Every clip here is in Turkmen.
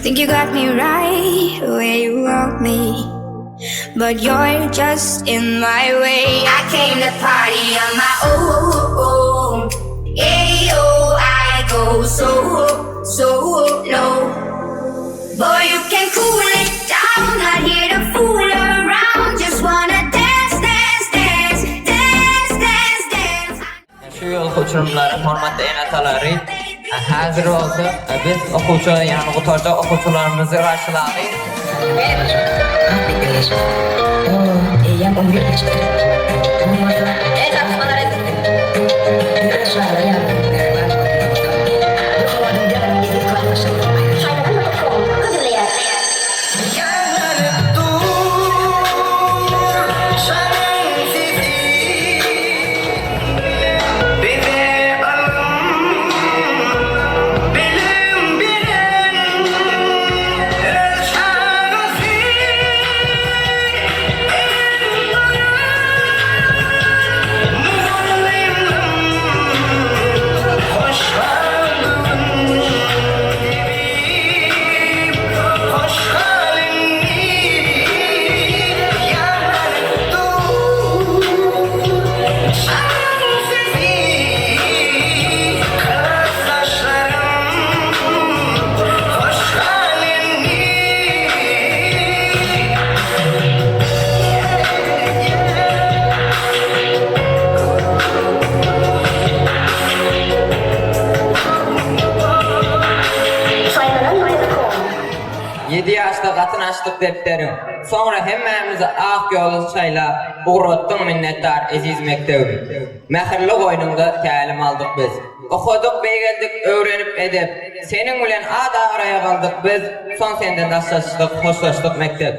Think you got me right where you want me. But you're just in my way. I came to party on my own. Ayo, I go so, so low. Boy, you can cool it down. Not here to fool around. Just wanna dance, dance, dance, dance, dance, dance. Şu ýyl uçurymlaryň hormatly ene-atalary, häzir bolsa biz okuwçy, ýagny gutarjak okuwçylarymyzy garşylaly. Eýýäm 11 geçipdir. Bolmasa, öz çagalar ýaly mähriban bolsa, bir howadan derrew eziz klasdaşlarymyzdan aýrylyşyp. Ýaňlanyp dur şanyň sesi Bize ylym, bilim beren öz çagasy Elim goýan mugallymym hoş gal bu gün. Ýedi ýaşda gatyn açdyk depderiň, Soňra hemmämizi ak ýola şaýlap, Ugratdyň minnetdar eziz mekdebim. Mähirli goýnuňda tälim aldyk biz. Okadyk, beýgeldik, öwrenip edep. Seniň bilen at-abraýa galdyk biz, Soň senden daşlaşdyk, hoşlaşdyk mekdep.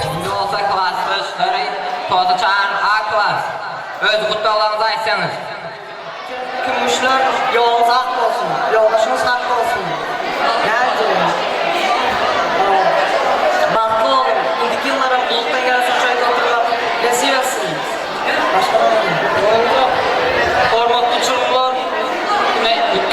Indi bolsa klasdaşlary toza çagyryň A klas. Öz gutlaglaryňyzy aýtsaňyz. Kümüşler ýoluňyz ak bolsun, ýoldaşyňyz hak bolsun. Näme diýeýin. Bagtly boluň. Indiki ýyllaram gullukdan gelen soň şeýdip oturmak nesip etsin. Başga näme diýeýin. Hormatly uçurymlar,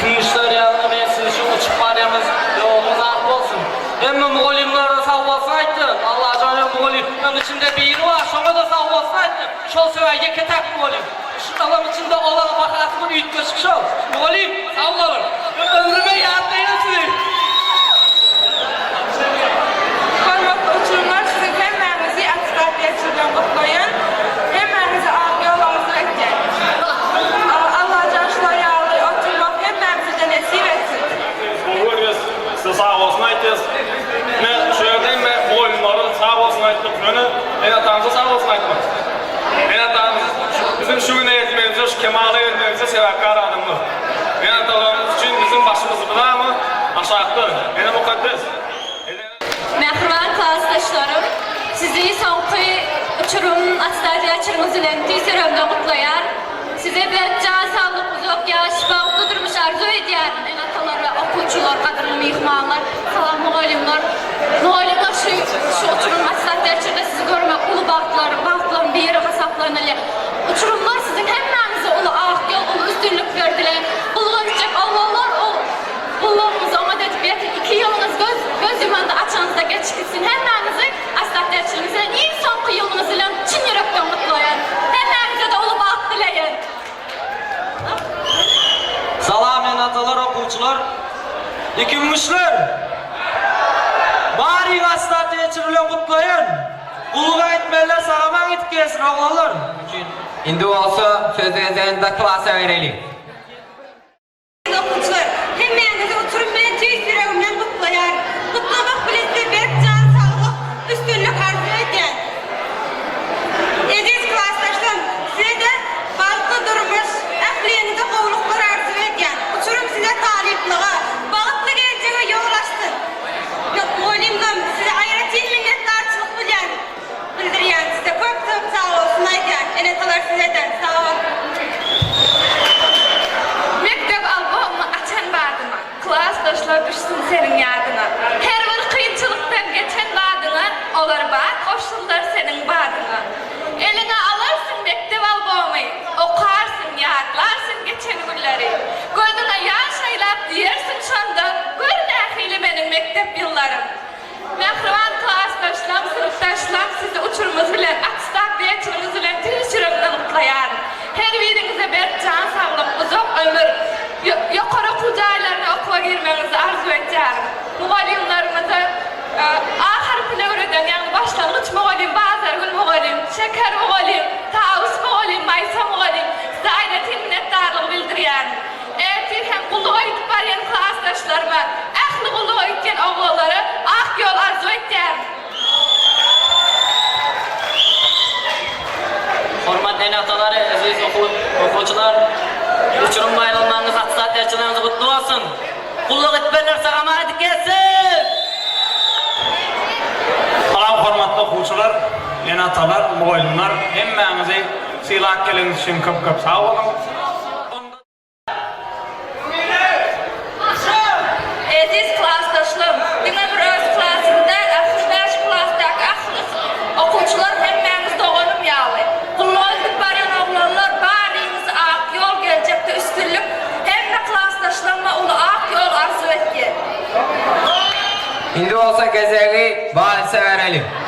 kümüşler ýaly men sizi şu uçup barýamyz, ýoluňyz ak bolsun. Hemme mugallymlara sag bolsun aýtdym. Allajan öň mugallymlaryň içinde biri bar, şoňa-da sag bolsun aýtdym. Şol sebäbi ýeke-täk mugallym. Şu alam içinde olaryň bahasy bir üýtgeşik şol. Mugallym, sag boluň. Ömrüme ýatlaýan sizi. Hormatly uçurymlar siziň hemmäňizi attestat geçirilen gutlaýan. Hemmäňize ak ýol arzuw etýän. Allajan şular ýaly oturmak hemmämize-de nesip etsin. Gowy görýäs, size sag bolsun aýtýas. Ine, şu ýerde hemme mugallymlara sag bolsun aýtdyk, ýöne ene-atamyza sag bolsun aýtmadyk. Ene-atamyz biziň şu güne ýetmegimize, şu kemala gelmegimize sebäpkär adamlar. Ene-atalarymyz üçin biziň başymyz mydama aşakda. Ene mukaddes. Ene. Mähriban klasdaşlarym, sizi soňky uçurym attestasiýaçylygyňyz bilen tüýs ýüregimden gutlaýan. Size berk jan saglyk, uzak ýaş, bagtly durmuş arzuw edýärin. Ene-atalar we okuwçylar, gadyrly myhmanlar, salam mugallymlar. Mugallymlar şu şu uçurym attestasiýaçylygynda sizi görmek uly bagtlar, bagtlaryň biri hasaplanylýar. Uçurymlar siziň hemmäňize uly ak ýol, uly üstünlikler dileýän. Gulluga gitjek oglanlar, Gullugyňyzy oňat edip ýetin, iki ýylyňyz göz göz ýumanda açanyňyzda geçip gitsin. Hemmäňizi Astat derçiligiňiz bilen iň soňky ýylyňyz bilen çyn ýürekden gutlaýan. Hemmäňize-de uly bagt dileýän. Salam ene-atalar okuwçylar Ikimmişler! Baryňy Astat derçiligi bilen gutlaýan. Gulluga gitmeliler sag-aman gidip gelsin oglanlar. Indi bolsa sözi gezeginde klasa bereliň. Eziz okuwçylar, hemmäňizi uçurym bilen tüýs ýüregimden gutlaýaryn. Gutlamak bilen size berk jan saglyk, üstünlik arzuw edýän. Eziz klasdaşlarym, size-de bagtly durmuş, ähliňize gowulyklar arzuw edýän. Uçurym size talyplyga, bagtly geljege ýol açsyn. Mugallymlarym, size aýratyn minnetdarçylyk bilýän, bildirýän. Size köp-köp sagbolsun aýdýan. Ene-atalar size-de sag boluň. Mekdep albomymy açan badyma, Klasdaşlar düşsün seniň ýadyňa. Her bir kynçylykdan geçen badyňa, Olar bat goşsunlar seniň badyňa. Eliňe alarsyň mekdep albomy, Okarsyň, ýatlarsyň geçen günleri. Gözüňe ýaş aýlap diýersiň şonda, Gör nähili meniň mekdep ýyllarym. Mähriban klasdaşlarym, synpdaşlarym sizi uçurymyz bilen, attestat geçiriňiz bilen tüýs ýüregimden gutlaýaryn. Her biriňize berk jan saglyk, uzak ömür, ýokary okuw jaýlaryna okuwa girmegiňizi arzuw etýärin. Mugallymlarymyza A harpyny öwreden, ýagny başlangyç mugallym Bazargül mugallym, Şeker mugallym, Tawus mugallym, Maýsa mugallym size aýratyn minnetdarlygy bildirýärin. Ertir hem gulluga gidip barýan klasdaşlaryma, ähli gulluga gitýän oglanlara ak ýol arzuw etýärin. Hormatly ene-atalar, eziz okuwçylar! Uçurum baýramlaryňyz, attestat berçileriňiz gutly bolsun! Gulluk etmeliler sag-aman edip gelsin! Salam hormatly okuwçylar, ene-atalar, mugallymlar, hemmäňizi sylap geleniňiz üçin köp-köp sag boluň! Eziz klasdaşlarym! gezegi walsa bereliň.